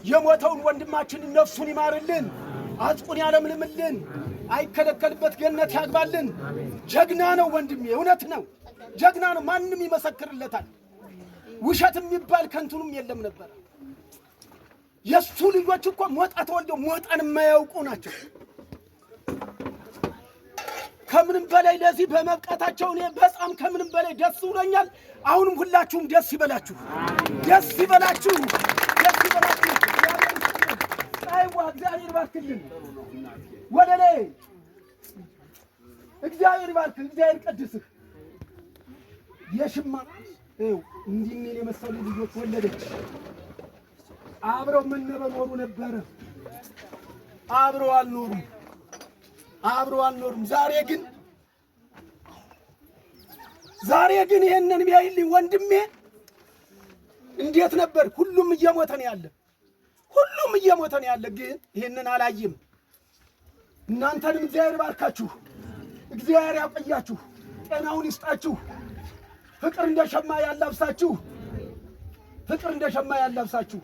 የሞተውን ወንድማችንን ነፍሱን ይማርልን፣ አጽቁን ያለምልምልን፣ አይከለከልበት ገነት ያግባልን። ጀግና ነው ወንድሜ፣ እውነት ነው፣ ጀግና ነው። ማንም ይመሰክርለታል። ውሸት የሚባል ከንቱንም የለም ነበረ። የእሱ ልጆች እኮ ሞጣ ተወልደው ሞጣን የማያውቁ ናቸው። ከምንም በላይ ለዚህ በመብቃታቸው እኔ በጣም ከምንም በላይ ደስ ብሎኛል። አሁንም ሁላችሁም ደስ ይበላችሁ፣ ደስ ይበላችሁ፣ ደስ ይበላችሁ። አይዋ እግዚአብሔር ይባርክልን። ወደ ላይ እግዚአብሔር ይባርክ፣ እግዚአብሔር ቀድስህ። የሽማ እንዲህ እኔን የመሰሉ ልጆች ወለደች። አብረው ምን በኖሩ ነበረ። አብረው አልኖሩም፣ አብረው አልኖሩም። ዛሬ ግን ይሄንን ቢያይልኝ ወንድሜ እንዴት ነበር? ሁሉም እየሞተ ነው ያለ፣ ሁሉም እየሞተ ነው ያለ። ግን ይሄንን አላይም። እናንተንም እግዚአብሔር ባርካችሁ፣ እግዚአብሔር ያቆያችሁ፣ ጤናውን ይስጣችሁ፣ ፍቅር እንደ ሸማ ያላብሳችሁ፣ ፍቅር እንደ ሸማ ያላብሳችሁ።